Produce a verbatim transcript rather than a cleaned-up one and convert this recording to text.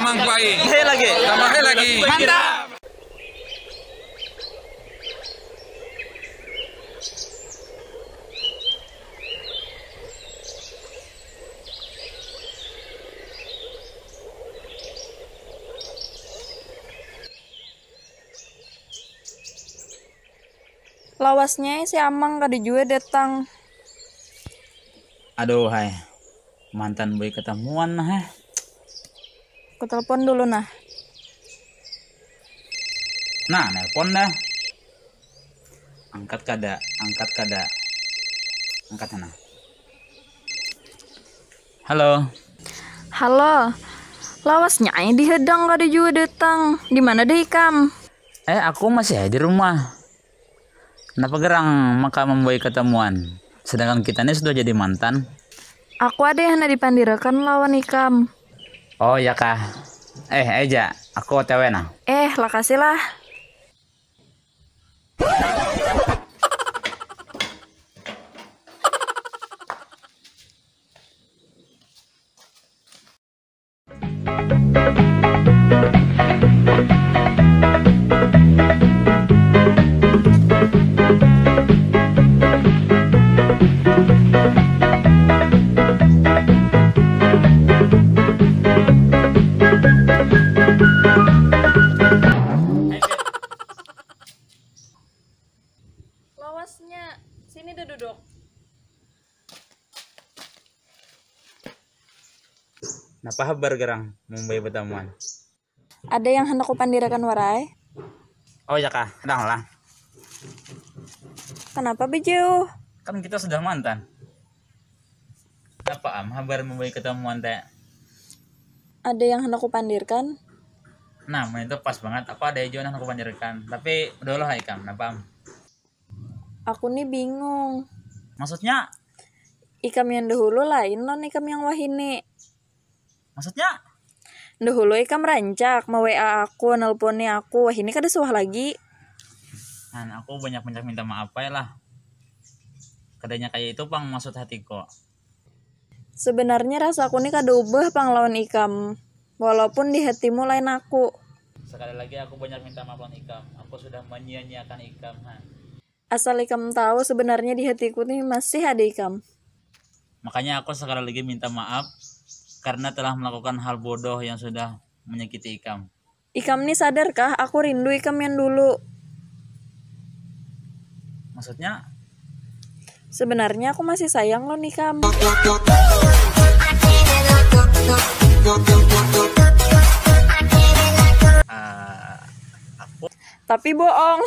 Mangkuai. Hei lagi. Tambah hei lagi. Mantap. Lawasnya si Amang kada jua datang. Aduh hai, mantan boy katamuan nah eh. Ku telepon dulu nah. Nah, nelpon dah. Angkat kada, angkat kada. Angkat sana. Halo. Halo. Lawasnya ai dihadang kada jua datang. Di mana dah ikam? Eh, aku masih ai di rumah. Napa gerang maka mambuai katamuan? Sedangkan kita ni sudah jadi mantan. Aku ada yang handak dipandirakan lawan ikam. Oh ya kah? Eh, aja, aku O T W nah. Eh, lakasi lah. Lawasnya, sini dah duduk. Napa habar gerang mambuai batamuan? Ada yang handak kupandirakan warai. Oh ya kah, hadang lah. Kanapa bejauh? Kan kita sudah mantan. Napa am habar mambuai katamuan teh? Ada yang handak kupandirkan. Nah, mun itu pas bangat. Aku ada jua nang handak kupandirkan. Tapi udah lah ikam, napa am? Aku ni bingung. Maksudnya? Ikam yang dahulu lain lawan ikam yang wahini. Maksudnya? Dahulu ikam rancak ma-W A aku, nelponi aku, wahini kada suah lagi. Nah, aku banyak-banyak minta maaf ai lah. Kadanya kaya itu pang maksud hatiku. Sebenarnya rasaku ni kada ubah pang lawan ikam, walaupun di hatimu lain aku. Sekali lagi aku banyak minta maaf lawan ikam. Aku sudah menyia-nyiakan ikam, ha. Asal ikam tahu, sebenarnya di hatiku ni masih ada ikam. Makanya aku sekali lagi minta maaf karena telah melakukan hal bodoh yang sudah menyakiti ikam. Ikam ni sadar kah, aku rindu ikam yang dulu. Maksudnya? Sebenarnya aku masih sayang lawan ikam. Ah, aku. Tapi bohong.